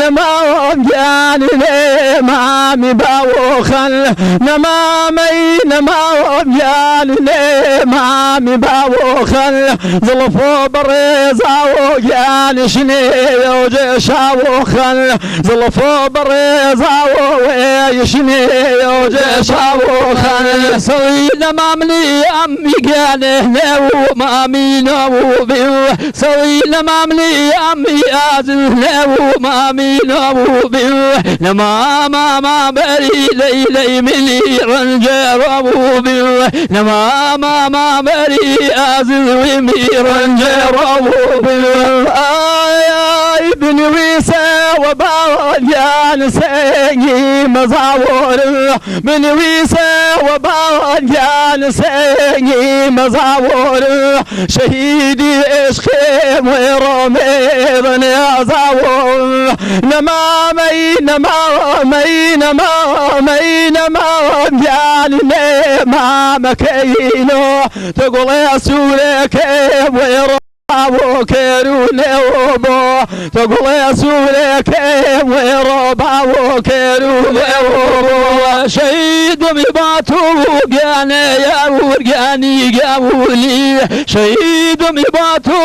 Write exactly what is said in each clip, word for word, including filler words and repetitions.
Māmani ne māmi bawokan, na māmani, na māmani ne māmi bawokan. Zalafo bare zawo yani shine yo je shawokan. Zalafo bare zawo we shine yo je shawokan. Sawina māmani ami gane ne u māmi no u biu. Sawina māmani ami azu ne u māmi no u biu. Na māmani beri lei lei mini ranje ro u biu. Na māmani beri azu imi ranje ro u biu. Ai, ai, bini wise wa bawan yan sengi mazaworu. Bini wise wa bawan yan sengi mazaworu. Shahidi eshke mwero me dane azawo. Na māmani, na māmani, na māmani, na māmani ne māmani keino. Togole asure ke mwero. Bawo keru ne obo, togole asure ke mwero, bawo keru ne obo. Shahidu mi batu gane ya urgani gauli. Shahidu mi batu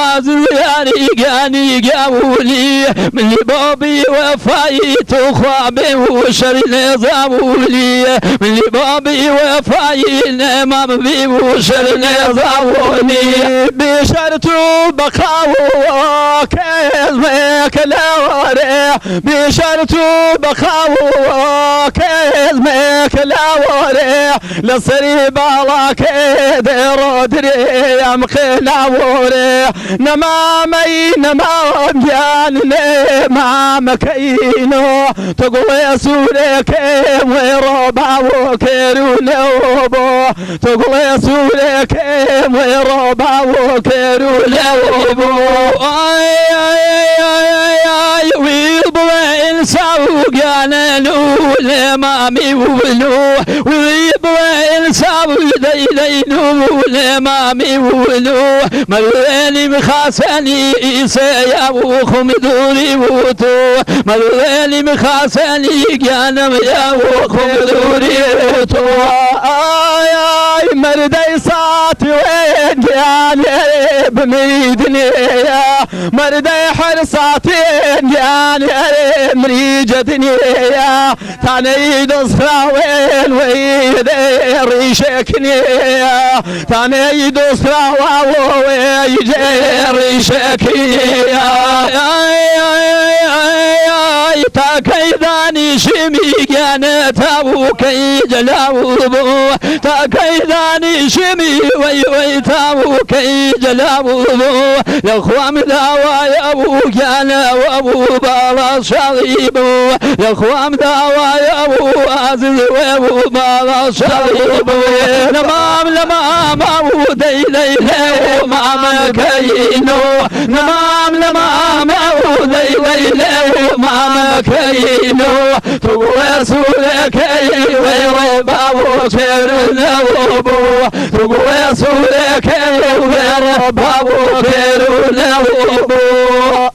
azuri gani gauli. Mili bobi wafai tu khwa be u shari ne zauli. Mili bobi wafai ne mam bi u shari ne zauli. Bi shar tu bakawu ke me ke laware. Bi shar tu bakawu ke me ke laware. La sari bala ke dero diri am ke laware. Na māmani, na māmani ne māmani keino. Togole asure ke mwero, bawo keru ne obo. Togole asure ke mwero, bawo keru ne obo. Ai, ai, ai, ai, ai, wi bwe in sau gane nu ne māmi unu. Wi bwe in sau dai dai nu ne māmi unu. Mareni mkhaseni ise ya u khumduri utu. Mareni mkhaseni gyanam ya u khumduri utu. Ai, ai, mardai sati wen gyan ere bmidni ya. Mardai har sati wen gyan ere mrijadni ya. Tane i dos rawen we i de rishekni ya. Tane i dos rawa wo we i de rishekni ya. Ai, ai, ai, ai, ta kai dani shimi gane ta u kai jalawu bo. Ta kai dani shimi wai wai ta u kai jalawu bo. Lakhwam dawa ya u gana wa u bala sharibu. Lakhwam dawa ya u aziz wa u bala sharibu. Lamam lamam u dai dai le u mama kaino. Lamam lamam u dai dai le u mama kaino. Tugu e sure ke i wero bawo keru ne obo. Tugu e sure ke i wero bawo keru ne obo.